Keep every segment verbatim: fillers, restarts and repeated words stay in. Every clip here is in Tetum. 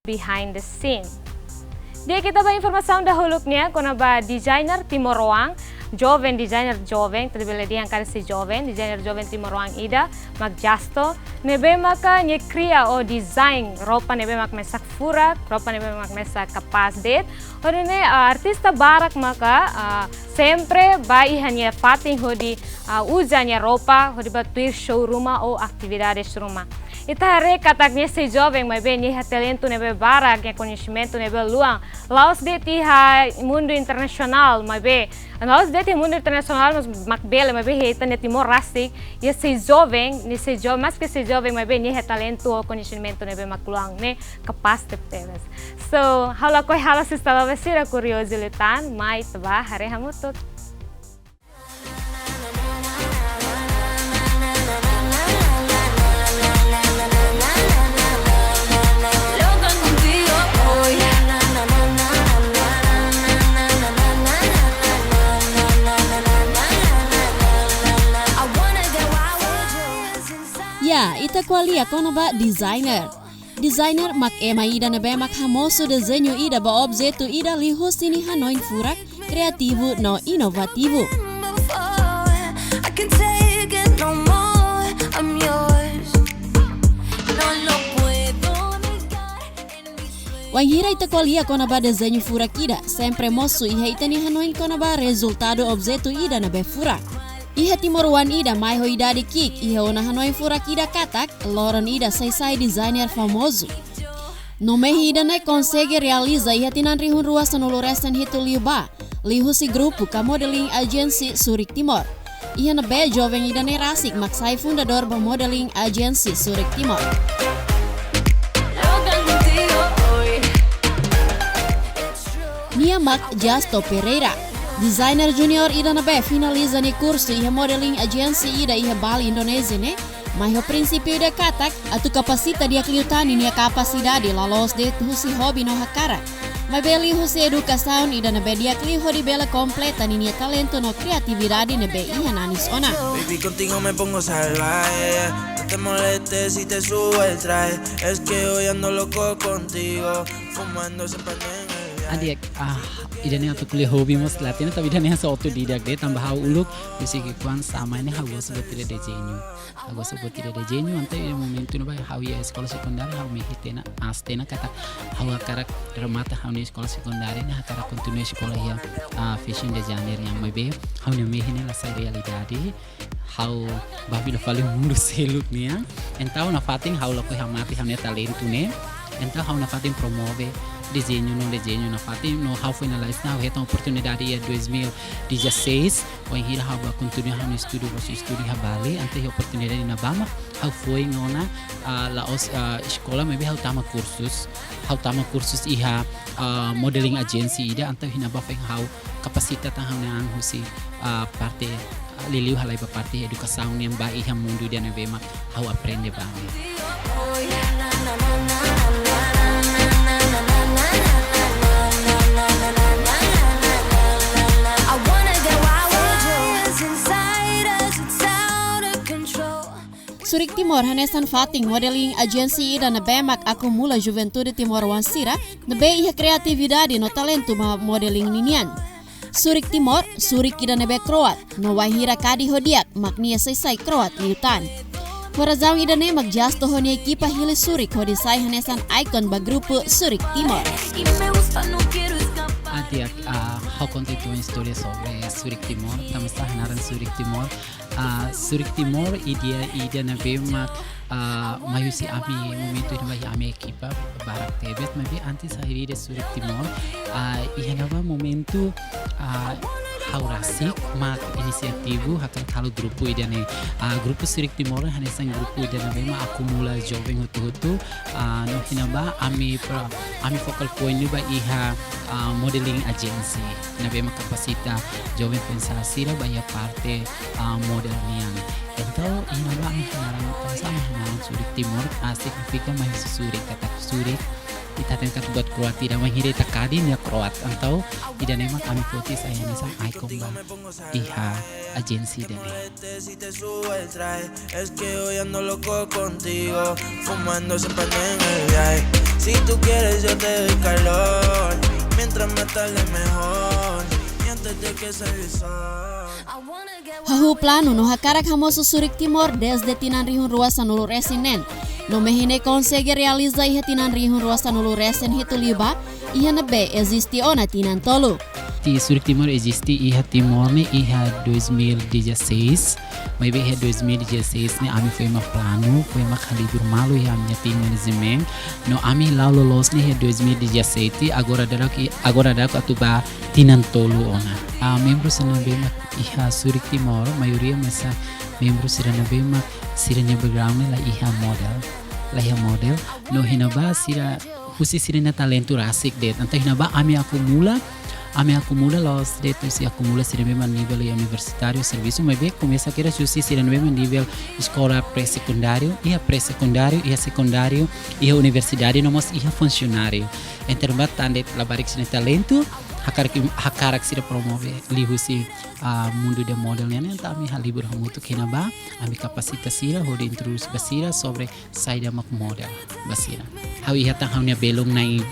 behind the scene. Di'ak, ita ba informasaun dahuluk nian kona-ba designer timoroan, joven, designer joven, ita bele dehan katak sei joven, designer joven timoroan ida, mak Justo, ne'ebé maka nia kria ou design roupa ne'ebé mak mesak furak, roupa ne'ebé mak mesak kapás de'it. Hodi nune'e, ah, artista barak maka, ah, sempre ba iha nia fatin hodi, ah, uza nia roupa hodi ba tuir show ruma ou atividades ruma. Ita haree katak nia sei joven maibé nia iha talentu ne'ebé barak, nia koñesimentu ne'ebé luan. La'ós de'it iha mundu internasionál maibé, la'ós de'it iha mundu internasionál mós mak bele, maibé iha ita-nia Timor rasik, nia sei joven, nia sei jo-, maski sei joven maibé nia iha talentu ou koñesimentu ne'ebé mak luan, ne'e kapás tebetebes. So, ha'u lakohi halo sista loba sira kuriozu liután, mai ita ba haree hamutuk. Ya, ita ko'alia kona-ba designer. Designer mak ema ida ne'ebé mak hamosu dezeñu ida ba objetu ida liuhusi nia hanoin furak, kreativu no inovativu. Wainhira ita ko'alia kona-ba dezeñu furak ida, sempre mosu iha ita-nia hanoin kona-ba rezultadu objetu ida ne'ebé furak. Iha timoroan ida mai ho idade ki'ik, iha ona hanoin furak ida katak loron ida sei sai designer famozu. No mehi ida-ne'e konsege realiza iha tinan rihun rua sanulu resin hitu liubá, liuhusi grupu ka modeling agency Surik Timor. Iha ne'ebé joven ida-ne'e rasik mak sai fundadór ba modeling agency Surik Timor. Nia mak Justo Pereira, designer junior ida ne'ebé finaliza nia kursu iha modeling agency ida iha Bali, Indonézia ne'e, mai ho prinsípiu ida katak atu kapasita di'ak liután ninia kapasidade, la'ós de'it husi hobi no hakarak, maibé liuhusi edukasaun ida ne'ebé di'ak liu hodi bele kompleta ninia talentu no kreatividade ne'ebé iha nanis ona. Baby, contigo me pongo salvaje, yeah. No te molestes si te subo el traje. Es que hoy ando loco contigo, fumando siempre en el viaje. Adi'ak, ah, ida-ne'e atu ko'alia hobi mós la hatene, tanba ida-ne'e hanesan autodidak de'it, tanba ha'u uluk, husi ki'ikoan samai ne'e ha'u gosta buat ida dezeñu. Ha'u gosta buat ida dezeñu, entaun iha momentu ne'ebá ha'u iha eskola sekundária, ha'u mehi tiha ona, aas tiha ona katak ha'u hakarak remata ha'u-nia eskola sekundária ne'e, hakarak kontinua eskola iha, ah, fashion designer nian, maibé ha'u-nia mehi ne'e la sai realidade. Ha'u bá fila fali mundu seluk nian. Entaun nafatin ha'u lakohi hamate ha'u-nia talentu ne'e. Entaun ha'u nafatin promove dezeñu no dezeñu nafatin. No ha'u finaliza ona, ha'u hetan oportunidade iha dois mil e dezasseis. Wainhira ha'u bá kontinua ha'u-nia estudu, bolsa estudu iha Bali. Entaun iha oportunidade ne'ebá mak ha'u foin ona, ah, la'ós, ah, eskola, maibé ha'u tama kursus. Ha'u tama kursus iha, ah, modeling agency ida, entaun iha ne'ebá foin ha'u kapasita tan ha'u-nia an husi, ah, parte, ah, liuliu halai ba parte edukasaun nian ba iha mundu ida ne'ebé mak ha'u aprende ba ne'e. Surik Timor hanesan fatin modeling agency ida ne'ebé mak akumula juventude timoroan sira ne'ebé iha kreatividade no talentu ba modeling ninian. Surik Timor, surik ida ne'ebé kroat, no wainhira kadi ho di'ak mak nia sei sai kroat liután. Ho razaun ida-ne'e mak Justo ho nia ekipa hili surik hodi sai hanesan ikon ba grupu Surik Timor. Adi'ak, ah, ha'u konta uitoan istória sobre Surik Timor, tanba sá hanaran Surik Timor. Ah, Surik Timor, ideia ida ne'ebé mak, ah, mai husi ami momentu ida mai ami ekipa barak tebes, maibé antes harii de'it Surik Timor, ah, iha ne'ebá momentu, ah, ha'u rasik mak inisiativu hakarak halo grupu ida-ne'e. Ah, grupu Surik Timor hanesan grupu ida ne'ebé mak akumula joven hotu-hotu, ah, no iha ne'ebá ami pro-, ami focal point ne'e ba iha, ah, modeling agency ne'ebé mak kapasita joven foin-sa'e sira ba iha parte, ah, model nian. Entaun, iha ne'ebá ami hanaran, tanba sá ami hanaran Surik Timor, ah, signifika mai husi surik, katak surik, Ita hatene katak buat Kroat ida, wainhira ita kadi nia Kroat. Entaun ida-ne'e mak ami foti sai hanesan ikon ba iha ajénsia ida-ne'e. Si te subo el traje, es que hoy ando loco contigo, fumando sin paño en el viaje. Si tú quieres, yo te doy calor, mientras más tarde mejor, y antes de que salga el sol. Hahú planu no hakarak hamosu Surik Timor dezde tinan rihun rua sanulu resin neen. No mehi ne'e konsege realiza iha tinan rihun rua sanulu resin hitu liubá, iha ne'ebé eziste ona tinan tolu. Ti Surik Timor eziste iha Timor ne'e iha dois mil e dezasseis, maibé iha dois mil e dezasseis ne'e ami foin mak planu, foin mak halibur malu iha ami-nia tim management. No ami la'o loloos ne'e iha dois mil e dezassete, agora daudauk i-, agora daudauk atu ba tinan tolu ona. Ah, membru sira ne'ebé mak iha Surik Timor, maioria mesak membru sira ne'ebé mak sira-nia background ne'e la iha model, la iha model. No iha ne'ebá sira husi sira-nia talentu rasik de'it. Entaun iha ne'ebá ami akumula, ami akumula la'ós de'it husi akumula sira ne'ebé mak nivel universitáriu servisu, maibé komesa kedas husi sira ne'ebé mak nivel eskola pré-sekundáriu, iha pré-sekundáriu, iha sekundáriu, iha universidade, no mós iha funsionáriu. Entaun ba tan de'it labarik sira-nia talentu, hakarak, hakarak sira promove liuhusi, ah, mundu de model nian, entaun ami halibur hamutuk iha ne'ebá, ami kapasita sira, hodi introdús ba sira sobre saida mak model ba sira. Ha'u iha tan ha'u-nia belun na'in,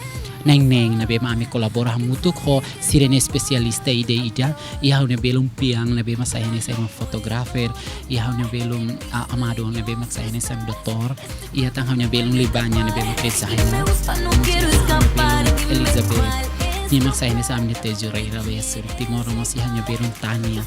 na'in neen ne'ebé mak ami kolabora hamutuk ho sira-nia espesialista ida-ida, iha ha'u-nia belun Piang ne'ebé mak sai hanesan ema fotografer, iha ha'u-nia belun, ah, Amado ne'ebé mak sai hanesan doutór, iha tan ha'u-nia belun Libania ne'ebé mak designer, Elizabeth, nia mak sai hanesan ami-nia tezureira ba iha Surik Timor, no mós iha ha'u-nia belun Tania.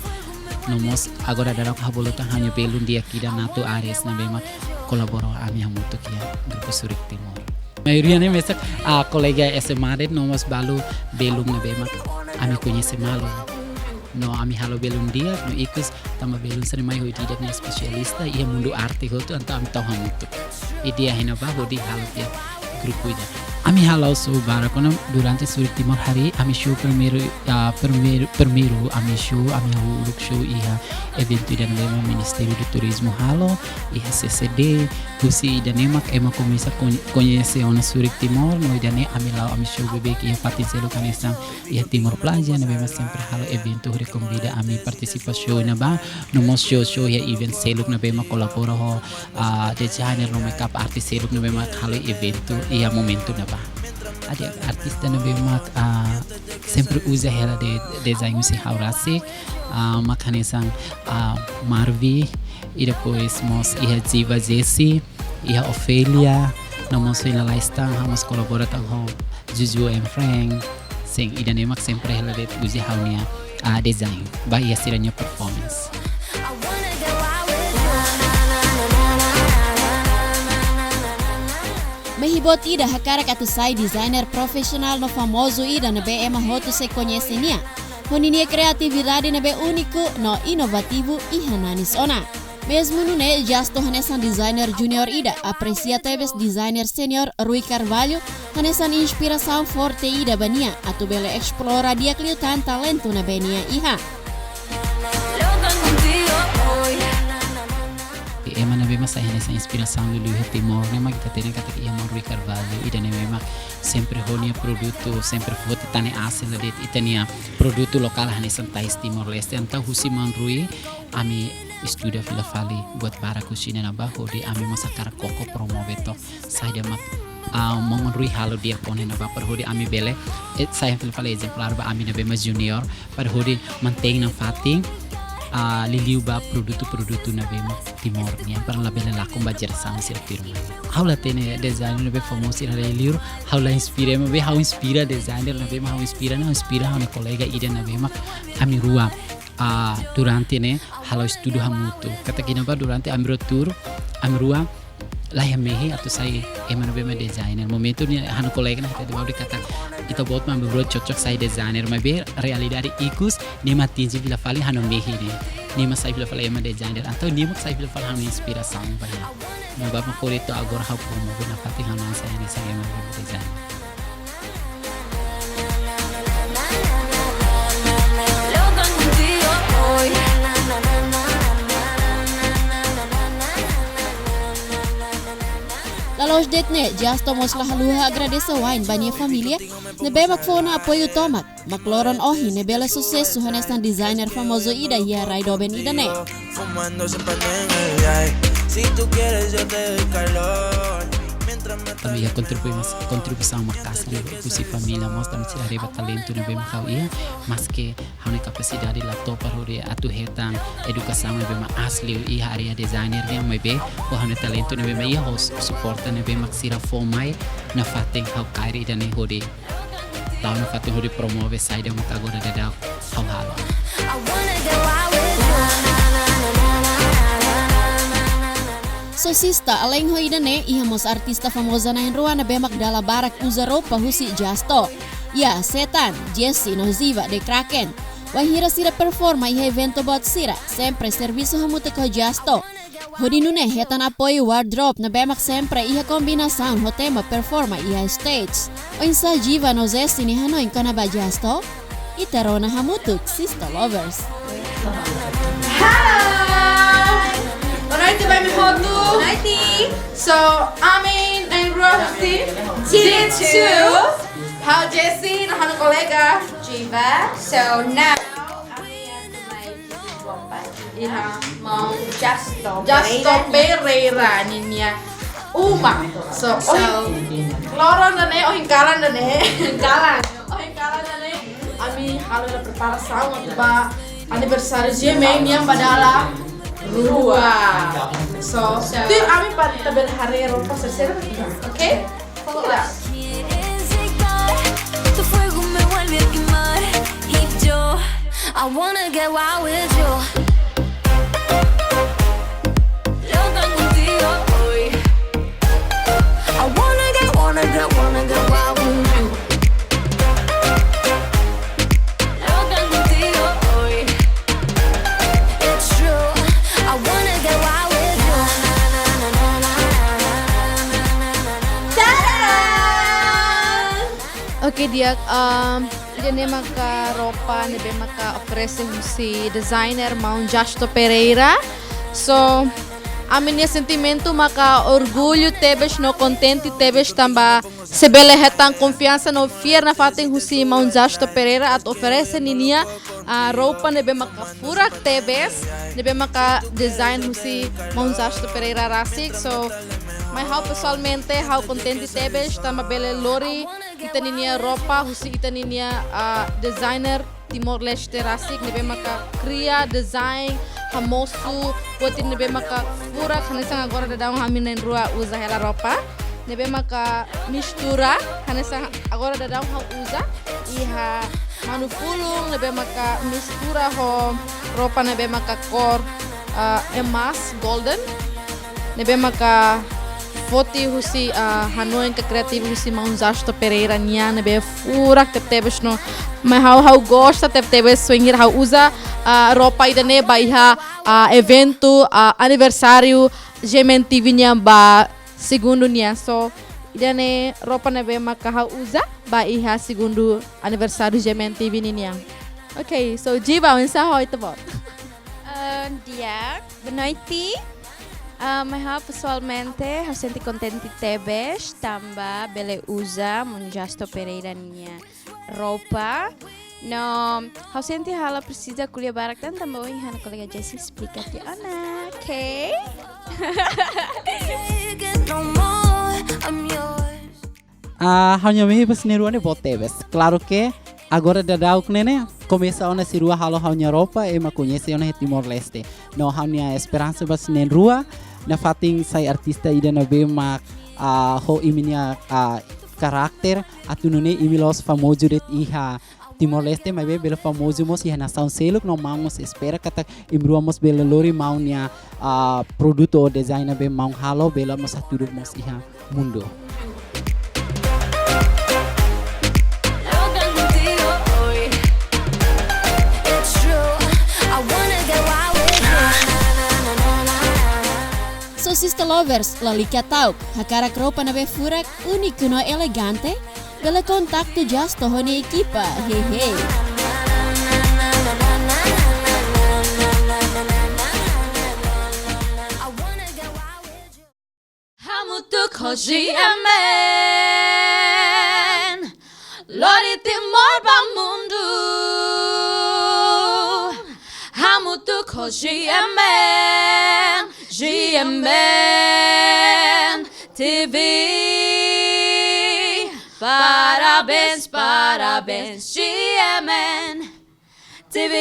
No mós agora daudauk ha'u bolu tan ha'u-nia belun di'ak ida Nato Ares ne'ebé mak kolabora ho ami hamutuk iha grupu Surik Timor. Maioria ne'e mesak, ah, kolega S M A de'it no mós balu belun ne'ebé mak ami koñese malu. No ami halo belun di'ak, no ikus tanba belun sira mai ho ida-idak nia espesialista iha mundu arte hotu, entaun ami tau hamutuk ideia iha ne'ebá hodi halo tiha grupu ida. Ami hala'o show barak ona durante Surik Timor harii, ami show primeiru, ah, primeiru, primeiru ami show, ami halo uluk show iha eventu ida ne'ebé mak Ministériu do Turizmu halo, iha C C D, husi ida-ne'e mak ema komesa koñ-, koñese ona Surik Timor, no ida-ne'e ami la'o ami show beibeik iha fatin seluk hanesan iha Timor Plaza ne'ebé mak sempre halo eventu hodi konvida ami partisipa show ne'ebá, no mós show, show iha event seluk ne'ebé mak kolabora ho, ah, designer no makeup artist seluk ne'ebé mak halo eventu iha momentu ne'ebá. Ida artista ne'ebé mak, ah, sempre uza hela de'it design husi ha'u rasik, ah, mak hanesan, ah, Marvi, i depois mós iha Ziva Jessie, iha Ofelia, no mós iha lalais tan, ha'u mós kolabora tan ho Juju and Frank. Sin, ida-ne'e mak sempre hela de'it uza ha'u-nia, ah, design ba iha sira-nia performance. Mehi boot ida hakarak atu sai designer profisionál no famozu ida ne'ebé ema hotu sei koñese nia. Ho ninia kriatividade ne'ebé úniku no inovativu iha nanis ona. Mezmu nune'e, Justo hanesan designer júnior ida, apresia tebes designer senior Rui Carvalho hanesan inspirasaun forte ida ba nia atu bele esplora di'ak liután talentu ne'ebé nia iha. Ema ne'ebé mak sai hanesan inspirasaun liuliu iha Timor ne'e mak ita hatene katak iha maun Rui Carvalho, ida ne'ebé mak sempre ho nia produtu, sempre foti tan ne'e hasil de'it ita-nia produtu lokál hanesan tais Timor-Leste. Entaun husi maun Rui ami estuda fila fali buat barak husi nia ne'ebá hodi ami mós hakarak koko promove took saida mak, ah, maun Rui halo di'ak ona ne'ebá para hodi ami bele, eh, sai fila fali ezemplár ba ami ne'ebé mak júnior, para hodi mantein nafatin, ah, liuliu ba produtu-produtu ne'ebé mak Timor nian, para labele lakon ba jerasaun sira tuirmai. Ha'u la hatene designer ne'ebé famozu iha rai-liur, ha'u la inspira, maibé ha'u inspira designer ne'ebé mak ha'u inspira, no inspira ha'u-nia kolega ida ne'ebé mak ami rua, ah, durante ne'e halo estudu hamutuk. Katak iha ne'ebá durante ami rua tuur, ami rua la iha mehi atu sai ema ne'ebé mak designer. Momentu ne'e ha'u-nia kolega ne'e hatete ba ha'u dehan katak ita-boot mak ami rua cocok sai designer. Maibé realidade ikus, nia mak atinje fila fali ha'u-nia mehi ne'e. Nia mak sai fila fali ema designer. Entaun nia mak sai fila fali ha'u-nia inspirasaun ba iha. Ne'ebá mak hodi to'o agora ha'u promove nafatin ha'u-nia an sai hanesan ema designer. Depois de ne'e, Justo mós la haluha agradese wa'in ba nia família ne'ebé mak fó ona apoiu tomak, mak loron ohin ne'e bele susesu hanesan designer famozu ida iha rai doben ida-ne'e. Fumando sin pañuelo, ay. Si tú quieres, yo te doy calor. Mientras me... Tanba iha kontribui mas, kontribuisaun maka'as liu husi família mós, tanba sira haree talentu ne'ebé mak ha'u iha, maske ha'u-nia kapasidade la to'o para hodi atu hetan edukasaun ne'ebé mak aas liu iha área designer nian, maibé ho ha'u-nia talentu ne'ebé mak iha, ho su-, suporta ne'ebé mak sira fó mai, nafatin ha'u kaer ida-ne'e hodi, la'o nafatin hodi promove saida maka agora daudaun ha'u halo. So sista, além ho ida-ne'e, iha mós artista famoza na'in-rua ne'ebé mak dala barak uza roupa husi Justo. Ya, Setan, Jessi no Ziva The Kraken. Wainhira sira performa iha eventu boot sira, sempre servisu hamutuk ho Justo. Hodi nune'e hetan apoiu wardrobe ne'ebé mak sempre iha kombinasaun ho tema performa iha stage. Oinsá Ziva no Jessi nia hanoin kona-ba Justo? Ita rona hamutuk, Sista Lovers. Hi! Boa noite, bem-vindo. Boa noite. So, ami na'in-rua husi G two. Ha'u Jessi, no ha'u-nia kolega Ziva. So, now, ami atu mai iha maun Justo Justo Pereira ninia uma. So, so, ohin loron ida-ne'e, ohin kalan ida-ne'e. Kalan. Ohin kalan ida-ne'e, ami halo ona preparasaun atu ba aniversáriu G M N nian ba dala rua. So, so, tuir ami para ita bele haree roupa sira-ne'e. Oke? Follow us. Tu fuego me vuelve a quemar y yo, I wanna get wild with you. Loca contigo hoy. I wanna get, wanna get, wanna get wild with you. Loca contigo hoy. It's true. I wanna get wild with you. Tada! Oke, di'ak, um, ida-ne'e maka roupa ne'ebé maka oferese husi designer maun Justo Pereira. So, ami-nia sentimentu maka orgullu tebes no kontente tebes tanba sei bele hetan konfiansa no fiar nafatin husi maun Justo Pereira atu oferese ninia, ah, roupa ne'ebé maka furak tebes, ne'ebé maka design husi maun Justo Pereira rasik. So, mai ha'u pesoalmente, ha'u kontente tebes tanba bele lori ita-ninia roupa husi ita-ninia, ah, designer Timor-Leste rasik ne'ebé maka kria design hamosu buat ida ne'ebé maka furak, hanesan agora daudaun ami na'in-rua uza hela roupa ne'ebé maka mistura, hanesan agora daudaun ha'u uza iha manu-fulun ne'ebé maka mistura ho roupa ne'ebé maka kór, ah, emas, golden. Ne'ebé maka foti husi, ah, hanoin ka kreativu husi maun Justo Pereira nian ne'ebé furak tebetebes no. Mai ha'u, ha'u gosta tebetebes wainhira ha'u uza, ah, roupa ida-ne'e ba iha, ah, eventu, ah, aniversáriu G M N T V nian ba segundu nian. So, ida-ne'e roupa ne'ebé maka ha'u uza ba iha segundu aniversáriu G M N T V ninian. Oke, so Ziva, oinsá ho ita-boot? Ah, di'ak, boa noite. Ah, mai ha'u pesoalmente, ha'u sente kontente tebes, tanba bele uza maun Justo Pereira nia roupa. No, ha'u sente ha'u la presiza ko'alia barak tan, tanba ohin ha'u-nia kolega Jessi esplika tiha ona, oke? Ah, ha'u-nia mehi ba sira na'in-rua ne'e boot tebes. Klaru ke agora daudaun ne'e ne'e komesa ona sira na'in-rua halo ha'u-nia roupa, ema koñese ona iha Timor-Leste. No ha'u-nia esperansa ba sira na'in-rua nafatin sai artista ida ne'ebé mak, ah, ho imi-nia, ah, karakter atu nune'e imi la'ós famozu de'it iha Timor-Leste, maibé bele famozu mós iha nasaun seluk, no maun mós espera katak imi na'in-rua mós bele lori maun nia, ah, produtu ou design ne'ebé maun halo bele mós hatudu mós iha mundu. So Sista Lovers, lalika ta'uk, hakarak roupa ne'ebé furak, úniku no elegante? Bele kontaktu Justo ho nia ekipa, hehe. Hamutuk G M N, lori Timor ba mundu. Hamutuk ho G M N, G M N T V. Parabéns, parabéns, G M N T V.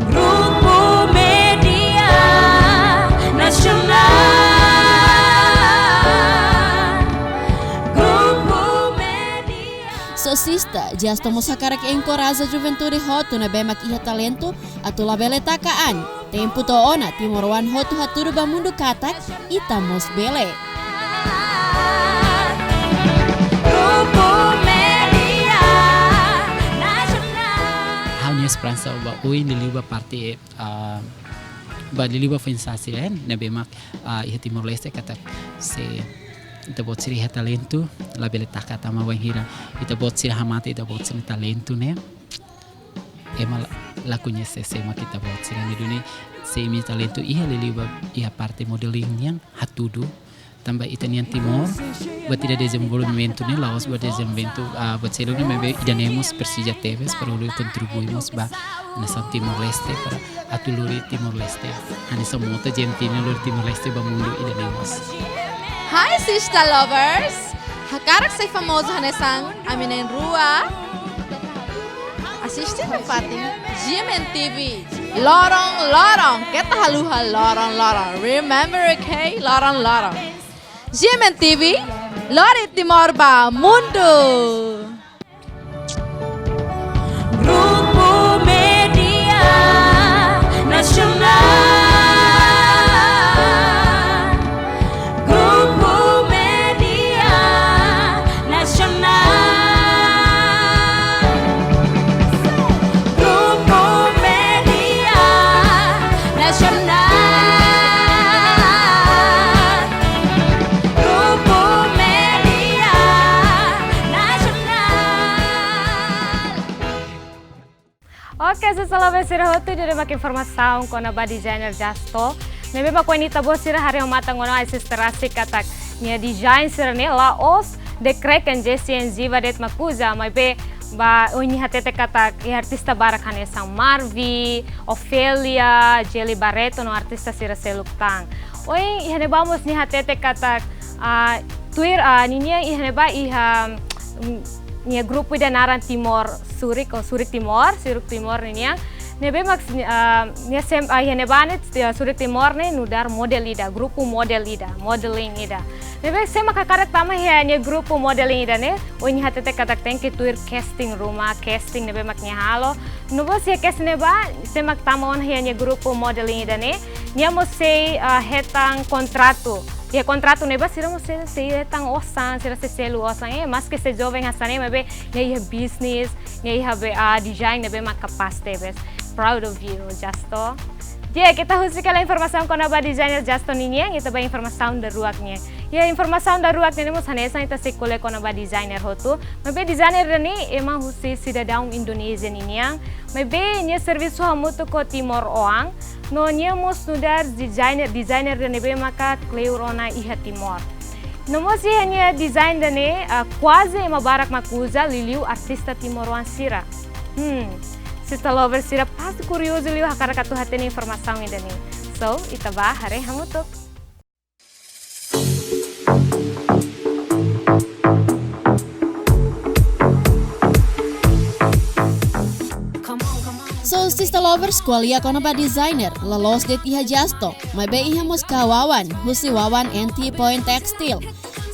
Grupo Média Nasionál. Grupo Média. Só sista, Jasto mós hakarak enkoraja juventude hotu ne'ebé mak iha talentu atu labele taka an. Tempu to'o ona, timoroan hotu hatudu ba mundu katak, ita mós bele. Grupo Média Nasionál. Ha'u-nia esperansa ba oin liuliu ba parte, ah, ba liuliu ba foin-sa'e sira ne'ebé mak, ah, iha Timor-Leste katak se ita-boot sira iha talentu, labele taka an tama wainhira ita-boot sira hamate ita-boot sira-nia talentu ne'e. Ema la, la koñese sé mak ita-boot sira-ne'e duni, se imi-nia talentu iha liuliu ba iha parte modeling nian hatudu. Tanba ita-nian Timor, buat ida dezenvolvimentu ne'e la'ós buat dezenvolvimentu, ah, buat seluk ne'e maibé ida-ne'e mós presiza tebes para hodi kontribui mós ba nasaun Timor-Leste para atu lori Timor-Leste. Hanesan mota G M T ne'e lori Timor-Leste ba mundu ida-ne'e mós. Hi, sista lovers! Hakarak sai famozu hanesan ami na'in-rua? Asiste nafatin G M N T V. Loron-loron, keta haluha loron-loron. Remember, okay? Loron-loron. G M N T V, lori Timor ba mundu. Grupo Média Nasionál. Grupo Média Nasionál. Grupo Média Nasionál. Grupo Média Nasionál. Oke, sista lovers sira hotu, ida-ne'e mak informasaun kona-ba designer Jasto. Ne'ebé mak ohin ita-boot sira haree ho matan ona, ai sista rasik katak nia design sira-ne'e la'ós de'it kria an J C N G ba de'it mak uza, maibé ba ohin nia hatete katak iha artista barak hanesan Marvi, Ofelia, Jelly Barreto no artista sira seluk tan. Ohin iha ne'ebá mós nia hatete katak, ah, tuir, ah, ninia iha ne'ebá iha, mm, nia grupu ida naran Timor Surik, ou Surik Timor, Surik Timor ninian. Ne'ebé mak, ah, nia sem-, ah, iha ne'ebá ne'e, ah, Surik Timor ne'e nu'udar model ida, grupu model ida, modeling ida. Ne'ebé sé mak hakarak tama iha nia grupu modeling ida-ne'e, ohin nia hatete katak tenke tuir casting ruma, casting ne'ebé mak nia halo. No mós iha casting ne'ebá, sé mak tama ona iha nia grupu modeling ida-ne'e, nia mós sei, ah, hetan kontratu. Iha kontratu ne'ebá sira mós sei, sei hetan osan, sira sei selu osan, eh, maske sei joven hanesan ne'e, maibé nia iha bisnis, nia iha be, ah, design ne'ebé mak kapás tebes. Proud of you, Jasto. Di'ak, ita husik hela informasaun kona-ba designer Jasto ninian, ita ba informasaun daruak nian. Iha informasaun daruak nian ne'e mós hanesan ita sei ko'alia kona-ba designer hotu. Maibé designer ida-ne'e ema husi sidadaun Indonézia ninian. Maibé nia servisu hamutuk ho timoroan. No nia mós nu'udar designer, designer ida ne'ebé maka kleur ona iha Timor. No mós iha nia design ida-ne'e, ah, kuaze ema barak mak uza, liuliu artista timoroan sira. Hmm, sista lover sira pasti kuriozu liu hakarak atu hatene informasaun ida-ne'e. So, ita ba haree hamutuk. So, sista lovers, ko'alia kona-ba designer, la loos de'it iha Jasto, maibé iha mós ka Wawan, husi Wawan N T Point Textile.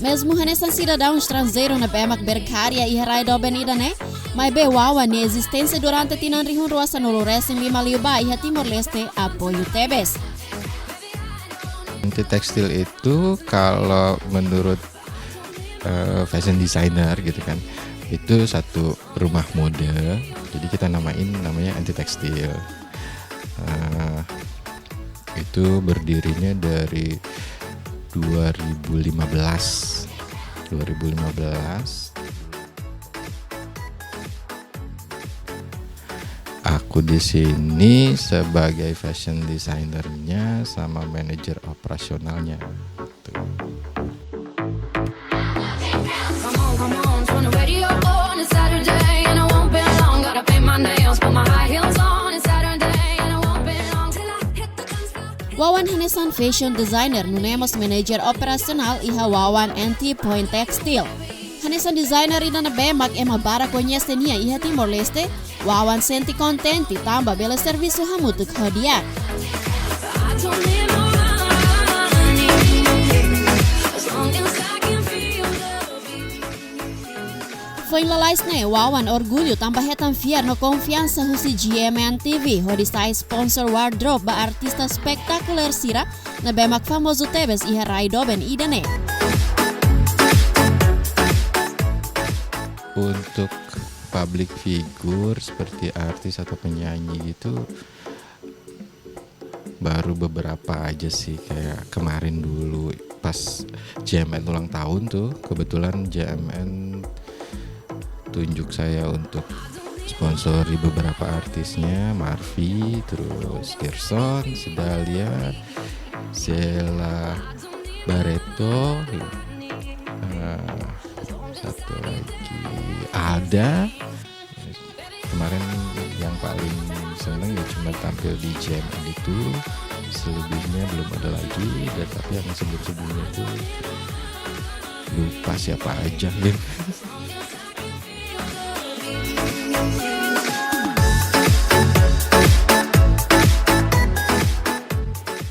Mezmu hanesan sidadaun estranjeiru ne'ebé mak berkarya iha rai doben ida-ne'e, maibé Wawan nia ezisténsia durante tinan rihun rua sanulu resin lima liubá iha Timor-Leste apoiu tebes. N T Textile itu kalau menurut, eh, fashion designer gitu kan, itu satu rumah mode. Jadi kita namain namanya N T Textile. Eh, itu berdirinya dari dua ribu lima belas. Dua ribu lima belas. Aku di sini sebagai fashion designernya sama manajer operasionalnya. Tuh. Hanesan fashion designer, nune'e mós manager operasionál iha Wawan Anti Point Textile. Hanesan designer ida ne'ebé mak ema barak koñese nia iha Timor-Leste, Wawan sente kontente tanba bele servisu hamutuk ho di'ak. Foin lalais ne'e, Wawan orgullu tanba hetan fiar no konfiansa husi G M N T V hodi sai sponsor wardrobe ba artista spektakuler sira ne'ebé mak famozu tebes iha rai doben ida-ne'e. Untuk public figure seperti artis atau penyanyi gitu, baru beberapa aja sih, kayak kemarin dulu pas G M N ulang tahun tuh, kebetulan G M N tunjuk saya untuk sponsori beberapa artisnya, Marvi, terus Gerson, Sedalia, Zella Barreto, eh, satu lagi Alda. Kemarin yang paling seneng ya cuma tampil di G M N itu, selebihnya belum ada lagi, dan tapi yang sebelum-sebelumnya itu lupa siapa aja gitu.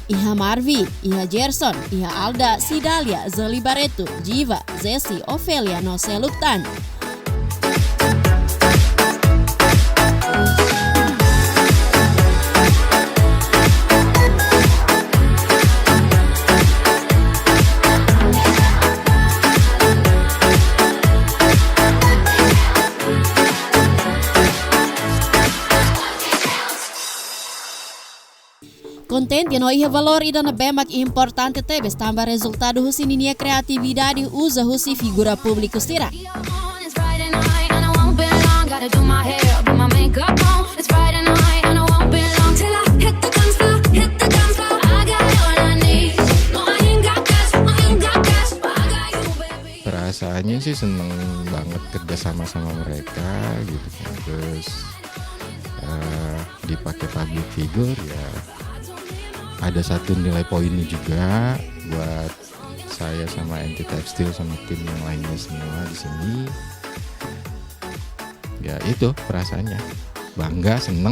Iha Marvi, iha Gerson, iha Alda, Sedalia, Zeli Barreto, Jiva, Zesi, Ofelia no seluk tan. Kontente no iha valór ida ne'ebé mak importante tebes tanba rezultadu husi ninia kreatividade uza husi figura públiku sira. Perasaannya sih seneng banget kerja sama sama mereka gitu kan. Terus eh, dipakai public figure ya ada satu nilai poinnya juga buat saya sama Anti Textile sama tim yang lainnya semua di sini. Ya itu perasaannya bangga, seneng.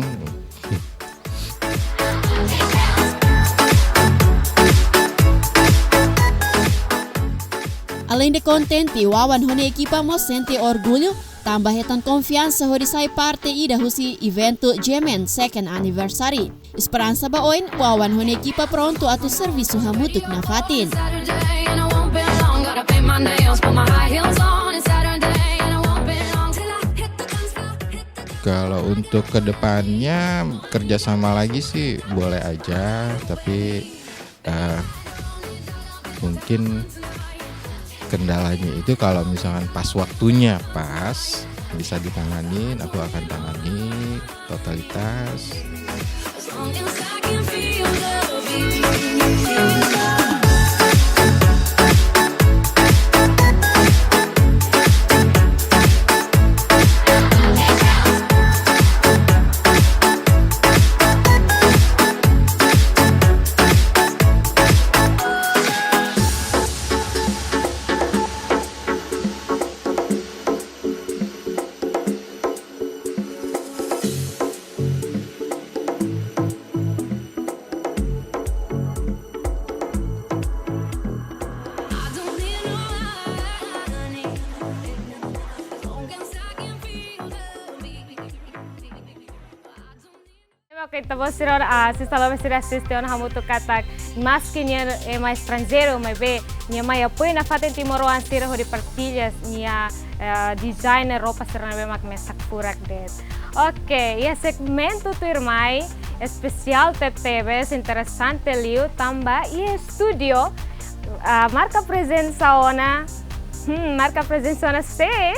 Além de kontente, Wawan ho nia ekipa mós sente orgullu tanba hetan konfiansa hodi sai parte ida husi eventu G M N Second Anniversary. Esperansa ba oin, Wawan ho nia ekipa prontu atu servisu hamutuk nafatin. Kalau untuk kedepannya kerjasama lagi sih boleh aja, tapi eh, mungkin kendalanya itu kalau misalkan pas waktunya pas bisa ditangani, aku akan tangani totalitas. Oke, ita-boot sira, ah, sira loos sira asiste ona hamutuk katak, maski nia ema estranjeiru, maibé nia mai apoiu nafatin timoroan sira hodi partilla nia, eh, design roupa sira ne'ebé mak mesak furak de'it. Oke, iha segmentu tuirmai, espesiál tebetebes, interesante liu, tanba iha estúdiu, ah, marka prezensa ona, hmm, marka prezensa ona sé,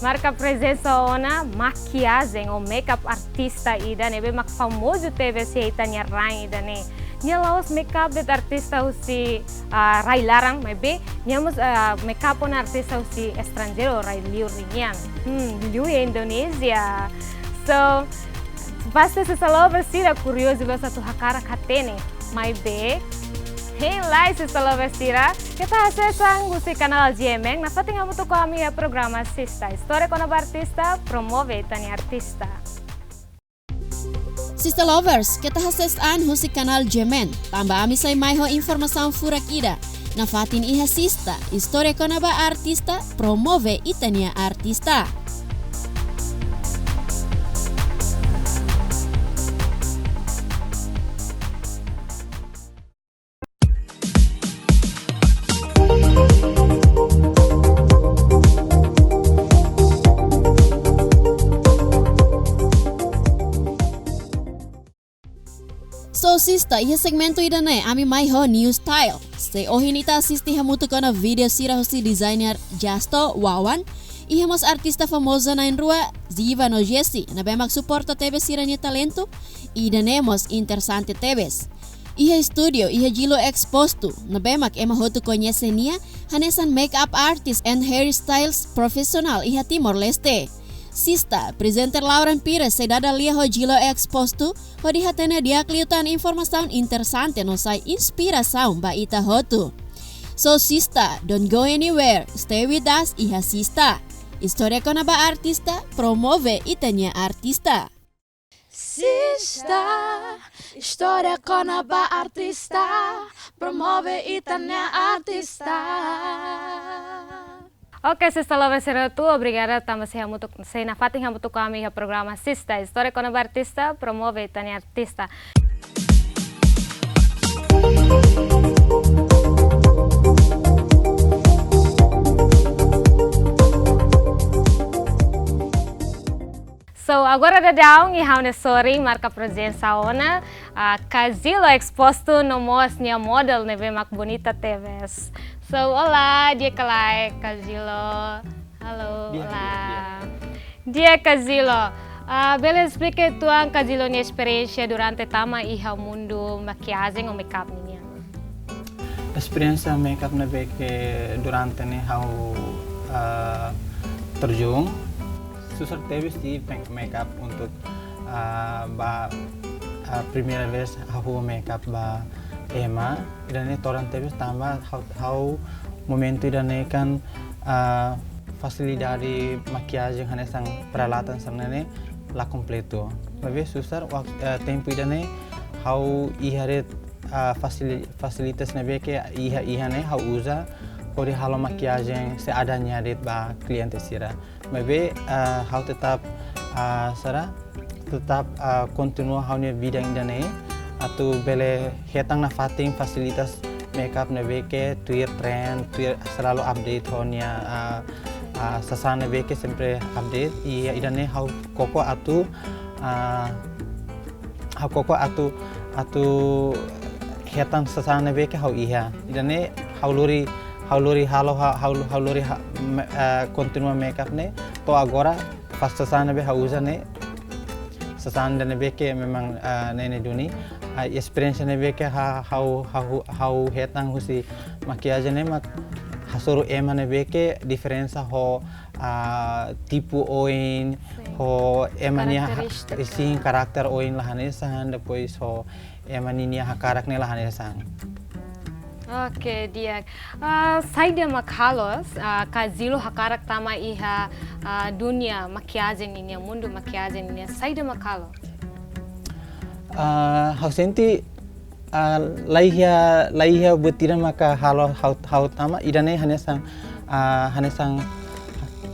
marka prezensa ona makiajen ou makeup artista ida ne'ebé mak famozu tebes iha ita-nia rain ida-ne'e. Nia la'ós makeup de'it artista husi, ah, rai laran, maibé nia mós, ah, makeup ona artista husi estranjeiru, rai liur nian. Hmm, liu iha Indonézia. So, pasti sira loos sira kuriozu loos atu hakarak hatene. Maibé, Hein lai, Sista Lovers sira, keta hasees an husi kanál G M N, nafatin hamutuk ho ami iha programa Sista, istória kona-ba artista, promove ita-nia artista. Sista Lovers, keta hasees an husi kanál G M N, tanba ami sei mai ho informasaun furak ida. Nafatin iha Sista, istória kona-ba artista, promove ita-nia artista. So, Sista, iha segmentu ida-ne'e, ami mai ho new style. Se ohin ita asisti hamutuk ona vídeo sira husi designer Justo Wawan, iha mós artista famozu na'in-rua, Ziva no Jessie, ne'ebé mak suporta tebes sira-nia talentu, ida-ne'e mós interesante tebes. Iha estúdiu, iha Jilo Exposto, ne'ebé mak ema hotu koñese nia, hanesan makeup artist and hairstylist profesionál iha Timor-Leste. Sista, apresentadór Lauren Pires sei dada lia ho Jilo Exposto, hodi hatene di'ak liután informasaun interesante no sai inspirasaun ba ita hotu. So Sista, don't go anywhere, stay with us iha Sista. Istória kona-ba artista, promove ita-nia artista. Sista, istória kona-ba artista, promove ita-nia artista. Oke, Sista Lovers sira hotu, obrigada tanba sei hamutuk, sei nafatin hamutuk ho ami iha programa Sista, istória kona-ba artista, promove ita-nia artista. So, agora daudaun ha'u-nia sorin marka prezensa ona, ah, Kazilo Exposto no mós nia model ne'ebé mak bonita tebes. So, olá, di'ak ka lae, Kazilo. Halo, di'ak, olá. Di'ak, di'ak. Di'ak, Kazilo. Ah, bele esplika uitoan Kazilo nia esperiénsia durante tama iha mundu makiajen ou makeup nian? Esperiénsia makeup ne'ebé ke durante ne'e ha'u, ah, terjun. Susar tebes de'it pe-, makeup untuk, ah, ba, ah, primeira vez hahú makeup ba ema. Ida-ne'e todan tebes tanba ha'u, ha'u momentu ida-ne'e kan, ah, fasilidade makiajen hanesan peralatan sira-ne'e la kompletu. Maibé susar wak-, eh, tempu ida-ne'e ha'u iha de'it, ah, fasili-, fasilitas ne'ebé ke iha, iha ne'e ha'u uza hodi halo makiajen seadanya de'it ba kliente sira. Maibé, ah, ha'u tetap, ah, sira, tetap, ah, kontinua ha'u-nia bidang ida-ne'e, atu bele hetan nafatin fasilitas makeup ne'ebé ke tuir tren, tuir selalu update ho nia, ah, ah, sasán ne'ebé ke sempre update. I ida-ne'e ha'u koko atu, ah, ha'u koko atu, atu hetan sasán ne'ebé ke ha'u iha. Ida-ne'e ha'u lori, ha'u lori halo, ha-, ha'u, ha'u lori ha-, me-, eh, kontinua makeup ne'e. To'o agora, fase sasán ne'ebé ha'u uza ne'e, sasán ida ne'ebé ke memang, eh, ne'e ne'e duni. Ah, esperiénsia ne'ebé ke ha-, ha'u, ha'u, ha'u hetan husi makiajen ne'e mak hasoru ema ne'ebé ke diferensa ho, ah, tipu oin, sin, ho ema nia ha-, karakterístika, sin, karakter oin la hanesan, depois ho ema ninia hakarak ne'e la hanesan. Oke, di'ak. Ah, saida mak halo, ah, Kazilo hakarak tama iha, ah, dunia makiajen nian, mundu makiajen nian, saida mak halo? Ah, ha'u sente, ah, la iha, la iha buat ida maka halo ha'u, ha'u tama, ida-ne'e hanesan, ah, hanesan,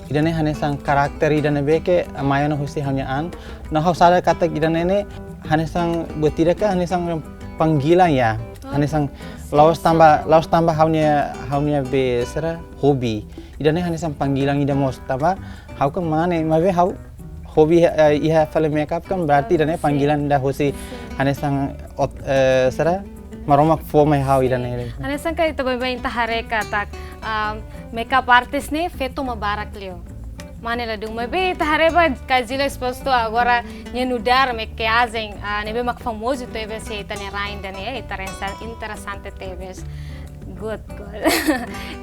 ida-ne'e hanesan karakter ida ne'ebé ke mai ona husi ha'u-nia an. No ha'u sadar katak ida-ne'e ne'e hanesan buat ida ka hanesan panggilan ya. Oh. Hanesan, sin, la'ós tanba, sin, la'ós tanba ha'u-nia, ha'u-nia be sira hobi. Ida-ne'e hanesan panggilan ida mós tanba ha'u kan mane, maibé ha'u hobi, eh, iha fali makeup kan berarti, oh, ida-ne'e, sin, panggilan ida husi, sin, hanesan ot-, eh, sira Maromak fó mai ha'u, sin, ida-ne'e. Hanesan katak ita baibain ita haree katak, ah, makeup artist ne'e feto mak barak liu. Mane ladún, maibé ita haree ba Kazilo Exposto agora nia nu'udar makiajen, ah, ne'ebé mak famozu tebes iha ita-nia rain ida-ne'e, ita rasa interesante tebes. Good, good.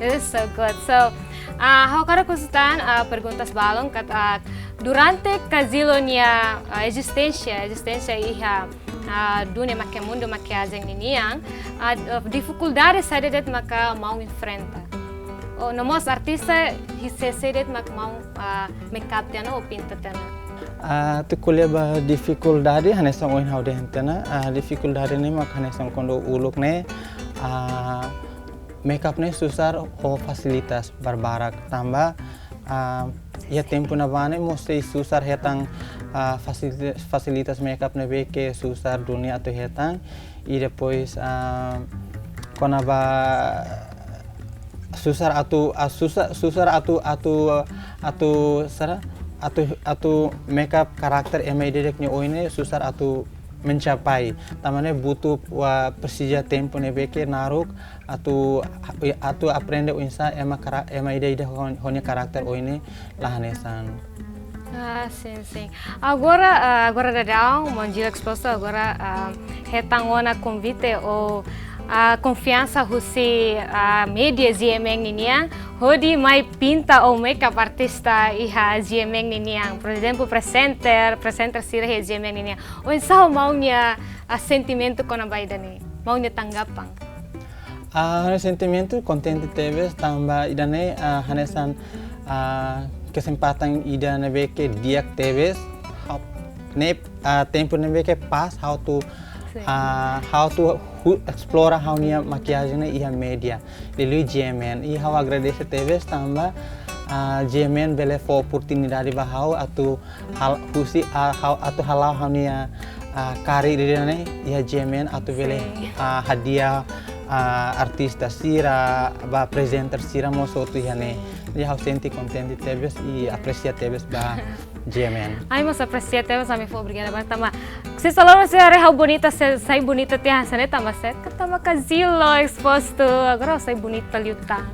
It is so good. So, ah, ha'u hakarak husu tan, ah, perguntas balun katak, ah, Durante Kazilo nia, ah, ezisténsia, ezisténsia iha, ah, dunia maki-, mundu makiajen ninian, ah, difikuldade saida de'it maka maun enfrenta? Ou no mós artista, se, saida de'it mak maun, ah, makeup tiha ona ou pinta tiha ona? Ah, atu ko'alia ba difikuldade, hanesan ohin ha'u dehan tiha ona, ah, difikuldade ne'e mak hanesan kuandu uluk ne'e, ah, makeup ne'e susar ho fasilitas barbarak tanba, ah, iha tempu ne'ebá ne'e mós sei susar hetan, ah, fasilita-, fasilitas makeup ne'ebé ke susar duni atu hetan. I depois, ah, kona-ba susar atu, ah, susar, susar atu, atu, atu, sara, atu, atu makeup karakter ema ida-idak nia oin ne'e susar atu mencapai. Tanba ne'e butuh, ah, presiza tempu ne'ebé ke naruk atu, atu aprende oinsá ema kara-, ema ida-idak ho, ho nia karakter oin ne'e la hanesan. Ah, sin, sin. Agora, ah, agora daudaun, maun Gil Exposto, agora, ah, hetan ona konvite ou, ah, konfiansa husi, ah, média G M N ninian, hodi mai pinta ou makeup artista iha G M N ninian. Por ezemplu, presenter, presenter sira iha G M N ninian. Oinsá maun nia, ah, sentimentu kona-ba ida-ne'e? Maun nia tanggapan? Ah, ha'u-nia sentimentu kontente tebes tanba ida-ne'e, ah, hanesan, ah, kesempatan ida ne'ebé ke di'ak tebes. Ha'u, ne'e, ah, tempu ne'ebé ke pas ha'u atu, Sin. ah, ha'u atu hu-, esplora ha'u-nia makiajen ne'e iha média. Liuliu G M N. I ha'u agradese tebes tanba, ah, G M N bele fó oportunidade ba ha'u atu hal-, husi, ah, ha'u atu hala'o ha'u-nia, ah, karir ida-ne'e iha G M N atu bele, Sin. ah, hadi'a, ah, artista sira, ba presenter sira mós hotu iha ne'e. Sin. Jadi ha'u sente kontente tebes i apresia tebes ba G M N. Ai, mós apresia tebes, ami fó obrigada barak tanba. Se saloro se haree ha'u bonita, se sai bonita tiha hanesan ne'e tanba sé, ka tanba Kazilo Exposto, agora sai bonita liután.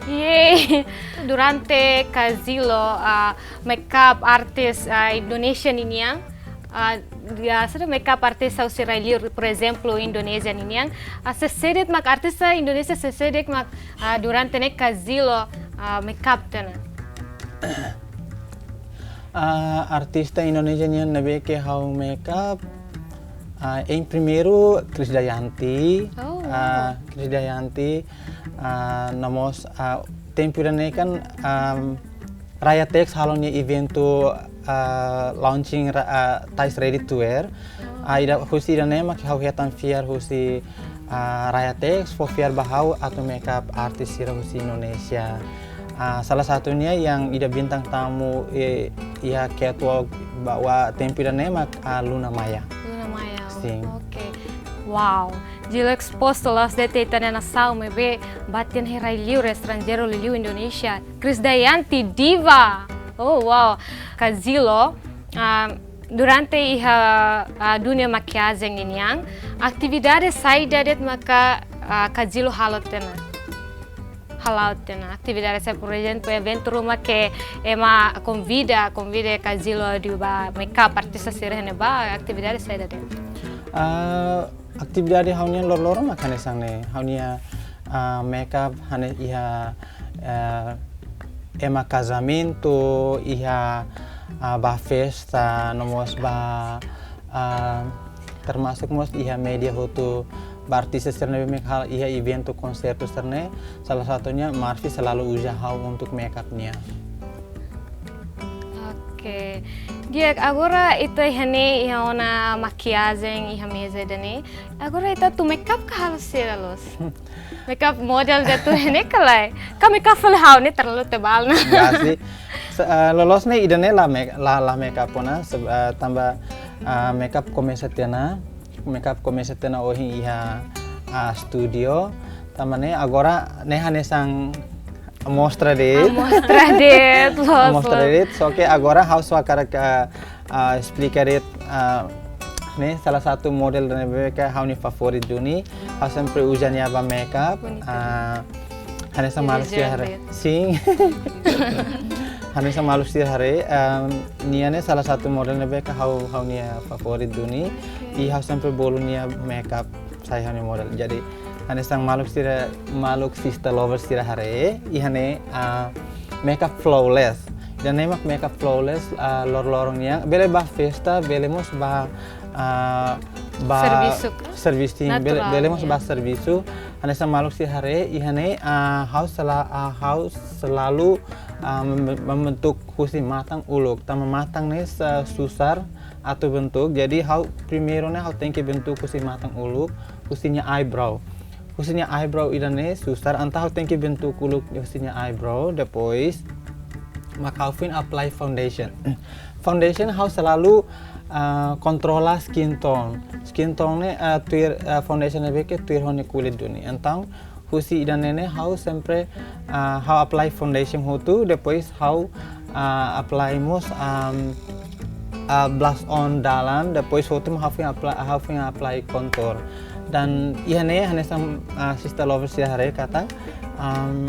Yeay. Durante Kazilo, ah, makeup artist, ah, Indonesia ninian, ah, ya, sira makeup artist ha'u sira liur, por ezemplu, Indonesia ninian, ah, sé de'it mak artista Indonesia sé de'it mak, ah, durante ne'e Kazilo, ah, makeup tiha ona? Ah, artista Indonesia nian ne'ebé ke ha'u makeup, ah, em primeiru Krisdayanti, Oh, wow. ah, Krisdayanti, ah, no mós, ah, tempu ida-ne'e kan, ah, Raya Tex halo nia eventu, ah, launching ra-, ah, Tais Ready to Wear. Ah, ida husi ida-ne'e mak ha'u hetan fiar husi, ah, Raya Tex fó fiar ba ha'u atu makeup artist sira husi Indonesia. Ah, salah satunya yang ida bintang tamu, eh, iha catwalk ba tempu ida-ne'e mak, ah, Luna Maya. Luna Maya. Sin. Oke. Wow. Gil Exposto la'ós de'it ita-nia nasaun maibé bá tiha ona iha rai liur, estranjeiru liuliu Indonesia. Krisdayanti diva. Oh, wow. Kazilo, ah, durante iha, ah, dunia makiajen ninian, atividade saida de'it maka, ah, Kazilo halo tiha ona? Hala'o tiha ona atividade saida, por ezemplu, eventu ruma ke ema konvida, konvida Kazilo atu bá makeup artista sira iha ne'ebá, atividade saida de'it? Ah, atividade ha'u-nian loroloron mak hanesan ne'e. Ha'u-nia, ah, makeup hanesan iha, ah, ema kazamentu, iha, ah, ba festa, no mós ba, ah, termasuk mós iha média hotu ba artista sira ne'ebé mak halo iha eventu konsertu sira-ne'e, salah satunya Marfi selalu uza ha'u untuk makeup nia. Oke. Di'ak, agora ita iha ne'e iha ona makiajen iha meza ida-ne'e. Agora ita atu makeup ka halo sira loos? Makeup model atu iha ne'e ka lae? Ka makeup fali ha'u ne'e terlalu tebal ona. Ya sih. Se-, eh, loloos ne'e ida-ne'e la make-, la, la makeup ona, se-, eh, tanba, eh, makeup komesa tiha ona, makeup komesa tiha ona ohin iha, ah, studio. Tanba ne'e agora ne'e hanesan amostra de'it. Amostra de'it, loos, Amostra loos. de'it, só ke agora ha'u só hakarak, ah, esplika de'it, ah, ne'e salah satu model ne'ebé ke ha'u-nia favorit duni. Ha'u sempre uza nia ba makeup. Bonita. Ah, hanesan maluk sira haree. Diligente. Sin. Hanesan maluk sira haree, ah, nia ne'e salah satu model ne'ebé ke ha'u, ha'u-nia favorit duni. Oke. I ha'u sempre bolu nia makeup sai ha'u-nia model. Jadi, hanesan maluk sira, maluk sista lover sira haree, iha ne'e, ah, makeup flawless. Ida-ne'e mak makeup Flawless, ah, loroloron nian. Bele ba festa, bele mós ba, ah, ba servisu ka? Servisu, bele, bele mós ba servisu. Hanesan maluk sira haree, iha ne'e, ah, ha'u sela-, ah, ha'u selalu, ah, mem-, membentuk husi matan uluk. Tanba matan ne'e sa-, susar atu bentuk. Jadi ha'u primeiru ne'e ha'u tenke bentuk husi matan uluk, husi nia eyebrow. Husi nia eyebrow ida-ne'e susar, entaun ha'u tenke bentuk uluk husi nia eyebrow, depois mak ha'u foin apply foundation. Foundation ha'u selalu, ah, kontrola skin tone. Skin tone ne'e, ah, tuir, ah, foundation ne'ebé ke tuir ho nia kulit duni. Entaun husi ida-ne'e ne'e ha'u sempre, ah, ha'u apply foundation hotu, depois ha'u, ah, apply mós, am, ah, blush on dalan, depois hotu mak ha'u foin apply, ha'u foin apply contour. Dan iha ne'e hanesan, ah, sister lovers sira haree katak, am,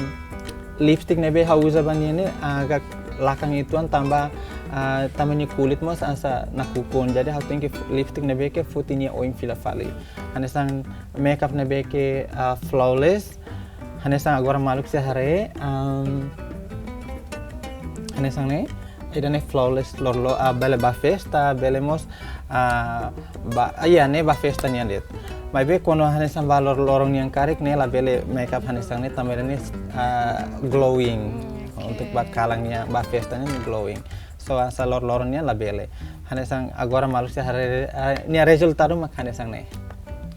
lipstick ne'ebé ha'u uza ba nia ne'e, ah, agak lakan uitoan tanba, ah, tanba nia kulit mós hanesan nakukun. Jadi ha'u tenke lipstick ne'ebé ke foti nia oin fila fali. Hanesan makeup ne'ebé ke, ah, Flawless. Hanesan agora maluk sira haree, am, hanesan ne'e, ida-ne'e Flawless loroloron, ah, bele ba festa, bele mós, ah, ba, ah, iya, ne'e ba festa nian de'it. Maibé kuandu hanesan ba loroloron nian karik ne'e labele makeup hanesan ne'e, tanba ne'e, ah, glowing. Hmm, oke. Untuk ba kalan nian, ba festa nian glowing. So, hanesan loroloron nian labele. Hanesan agora maluk sira haree, ah, nia rezultadu mak hanesan ne'e.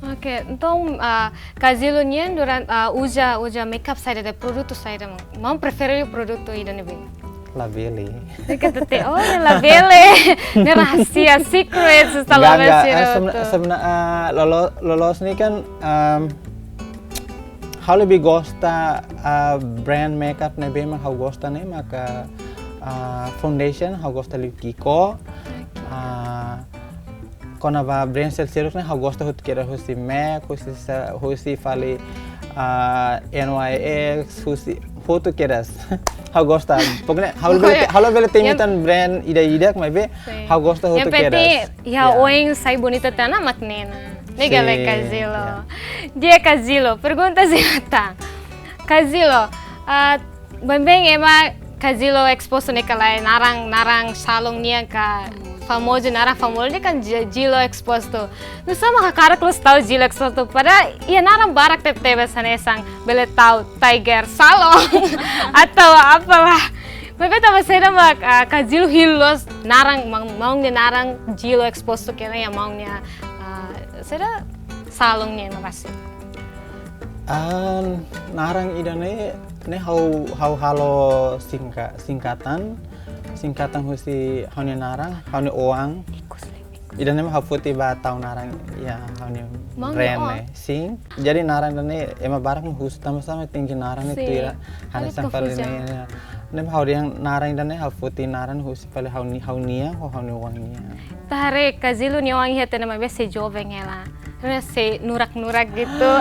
Oke, entaun, ah, Kajilo nian durante, ah, uza, uza makeup saida de'it, produtu saida mak? Maun prefere produtu ida ne'ebé? Labele. Ne'e ka tete, oh, ne'e labele. Ne'e rahasia, secret, sister lovers sira hotu. Enggak, enggak. Eh, sebena-, sebena-, ah, lolo-, loloos ne'e kan, em, ha'u lebih gosta, ah, brand makeup ne'ebé mak ha'u gosta ne'e maka, ah, foundation, ha'u gosta liu Kiko. Oke. Ah, kona-ba brand seluk-seluk ne'e ha'u gosta hotu kedas, husi MAC, husi sa-, husi fali, ah, N Y X, husi hotu kedas. Ha'u gosta. Pokoknya ha'u labele, ha'u labele temi tan brand ida-idak, maibé ha'u gosta hotu kedas. Yang penting, ya, oin sai bonita tiha ona mak ne'e ona. Ne'e ka lae, Kajilo? Sin, ya. Di'ak, Kajilo. Pergunta sira tan. Kajilo, ah, baibain ema Kajilo Exposto ne'e ka lae, naran, naran salon nian ka famozu, naran famozu ne'e kan Ji-, Jilo Exposto. Nusá mak hakarak loos tau Jilo Exposto? Padahal iha naran barak tebetebes hanesan bele tau Tiger Salon atau apalah. Maibé tanba saida mak, ah, Kajilo hili loos naran, maun, maun nia naran Jilo Exposto ka lae, iha maun nia, ah, saida, salon nian mak basi? Ah, naran ida-ne'e, ne'e ha'u, ha'u halo singka-, singkatan, singkatan husi ha'u-nia naran, ha'u-nia oan. Ida-ne'e mak ha'u foti ba tau naran, ya, ha'u-nia brand ne'e. Maun nia oan? Sin. Jadi naran ida-ne'e ema barak mak husu tanba sá mak tenke naran ne'e tuir. Sin. Hanesan fali ne'e, ya. Ne'e mak ha'u dehan naran ida-ne'e ha'u foti naran husi fali ha'u-ni-, ha'u-nian, ho ha'u-nia oan nian. Ita haree Kajilo nia oan iha tiha ona, maibé sei joven hela. Ne'e sei nurak-nurak gitu.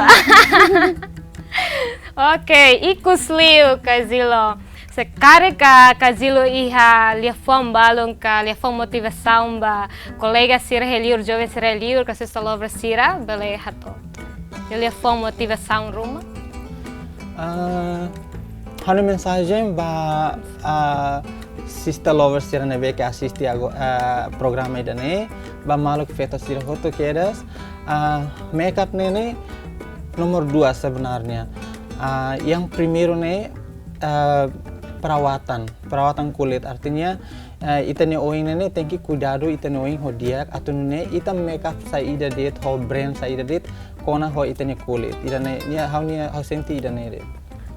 Oke, ikus liu Kajilo. Se karik Kajilo iha liafuan balun ka liafuan motivasaun ba kolega sira iha li'ur, joven sira iha li'ur ka sister lover sira, bele hato'o. Iha liafuan motivasaun ruma. Ah, ha'u-nia mensajen ba, ah, sister lover sira ne'ebé ke asiste ago-, ah, programa ida-ne'e, ba maluk feto sira hotu kedas, ah, makeup ne'e ne'e nomor dua sebenarnya. Ah, yang primeiru ne'e, ah, perawatan, perawatan kulit. Artinya, eh, ita-nia oin ne'e ne'e tenke kuidadu ita-nia oin ho di'ak, atu nune'e ita makeup saida de'it, ho brand saida de'it, kona ho ita-nia kulit. Ida-ne'e, nia ha'u-nia, ha'u sente ida-ne'e de'it.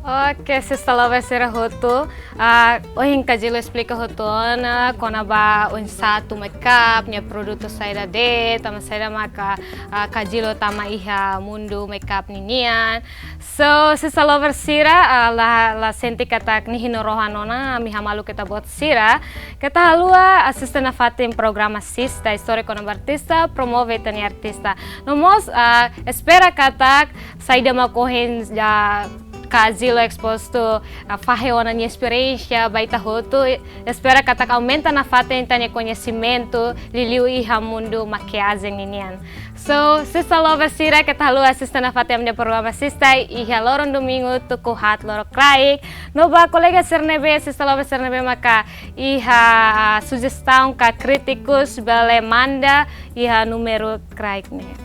Oke, sister lover sira hotu. Ah, ohin Kajilo esplika hotu ona kona-ba oinsá atu makeup, nia produtu saida de'it, tanba saida maka, ah, Kajilo tama iha mundu makeup ninian. So, sister lover sira, ah, la, la sente katak nihin no rohan ona, ami hamaluk keta-boot sira. Keta haluha asiste nafatin programa Sista, istória kona-ba artista, promove ita-nia artista. No mós, ah, espera katak saida mak ohin ja Ka Zilo Exposed, ah, fahe ona nia esperiénsia ba ita hotu, espera katak aumenta nafatin ita-nia koñesimentu liuliu iha mundu makiajen ninian. So, sister lover sira, keta haluha asiste nafatin ami-nia programa Sista iha loron domingu tuku haat lorokraik. No ba kolega sira ne'ebé, sister lover sira ne'ebé maka iha, ah, sujestaun ka krítikus bele manda iha númeru kraik ne'e.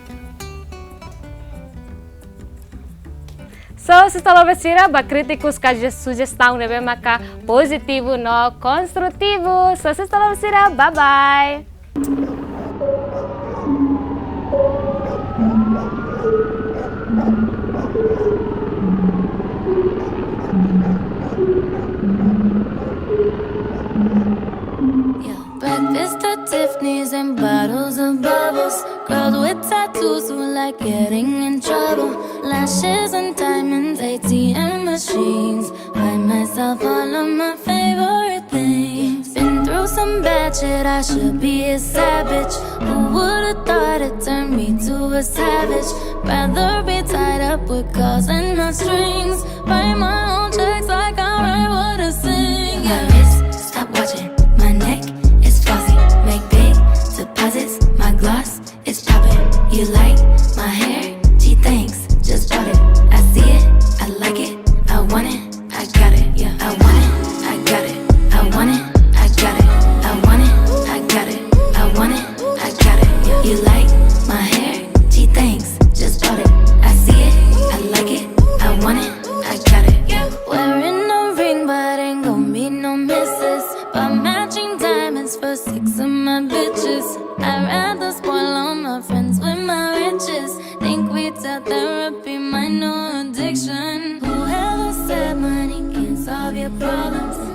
So, sister lover sira, ba krítikus ka je-, sujestaun ne'ebé maka pozitivu no konstrutivu. So, sister lover sira, bye bye. Yeah. Breakfast at Tiffany's and bottles of bubbles. Girls with tattoos who like getting in trouble. Lashes and diamonds, A T M machines. Buy myself all of my favorite things. Been through some bad shit, I should be a savage. Who would've thought it turned me to a savage? Rather be tied up with calls and my strings. Write my own checks like I write what I sing. Yeah. My wrist, stop watching. My neck is flossy. Make big deposits. My gloss is popping. You like my hair? Gee, thanks. Just bought it. I see it. I like it. I want it. I got it. Yeah. I want it. I got it. I want it. I got it. I want it. I got it. I want it. I got it. Yeah. You like my hair? Gee, thanks. Just bought it. I see it. I like it. I want it. I got it. Yeah. Wearing no ring, but ain't gon' be no misses. Buy matching diamonds for six of my bitches. I'd rather spoil all my friends with my riches. Think we tell therapy, my new addiction. Whoever said money can solve your problems.